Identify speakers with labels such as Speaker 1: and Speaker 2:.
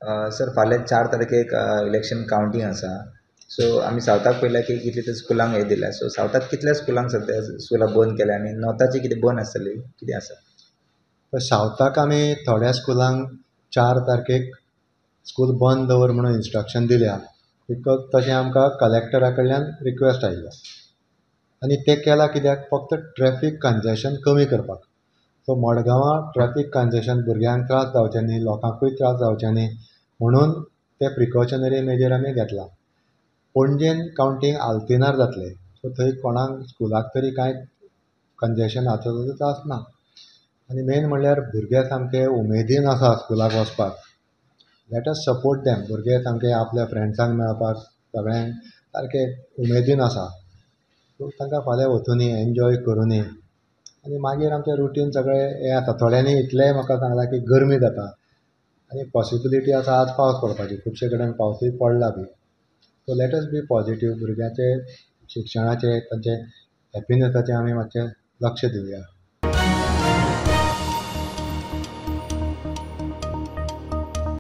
Speaker 1: Sir फाल्यां 4 तारखेक election कावंटींग आसा. सो आमी सावथाक पळयलां की कितले तरी स्कुलांक हें दिल्या. सो सावथाक कितल्या स्कुलांक सद्या स्कुलां बंद केल्या आनी नॉर्थाची कितें बंद आसतली कितें आसा?
Speaker 2: सावथाक आमी थोड्या स्कुलांक 4 तारखेक स्कूल बंद दवर म्हणून इन्स्ट्रक्शन दिल्या, because तशें आमकां कलेक्टरा कडल्यान रिक्वेस्ट आयिल्लो आनी तें केलां कित्याक, फक्त ट्रॅफीक कंजेशन कमी करपाक. सो मडगांवां ट्रॅफीक कंजेशन भुरग्यांक त्रास जावचे न्ही, लोकांकूय त्रास जावचे न्ही म्हणून ते प्रिकॉशनरी मेजर आमी घेतला. पणजेन कावंटींग आल्तिनार जातलें, सो थंय कोणाक स्कुलाक तरी कांय कंजेशन हाचो त्रास ना. आनी मेन म्हणल्यार भुरगे सामके उमेदीन आसा स्कुलाक वचपाक. Let us support them. भुरगे सामके आपल्या फ्रेंड्सांक मेळपाक सगळ्यांक सारके उमेदीन आसा. सो तांकां फाल्यां वचुनी, एन्जॉय करुनी आनी मागीर आमचें रुटीन सगळें हें आसा. थोड्यांनी इतलेंय म्हाका सांगलां की गरमी जाता आनी पॉसिबिलिटी आसा आज पावस पडपाची, खुबशे कडेन पावसूय पडला बी. So let us be positive. भुरग्यांचे शिक्षणाचे, तांचे हॅपिनसाचें आमी मातशें लक्ष दिवया.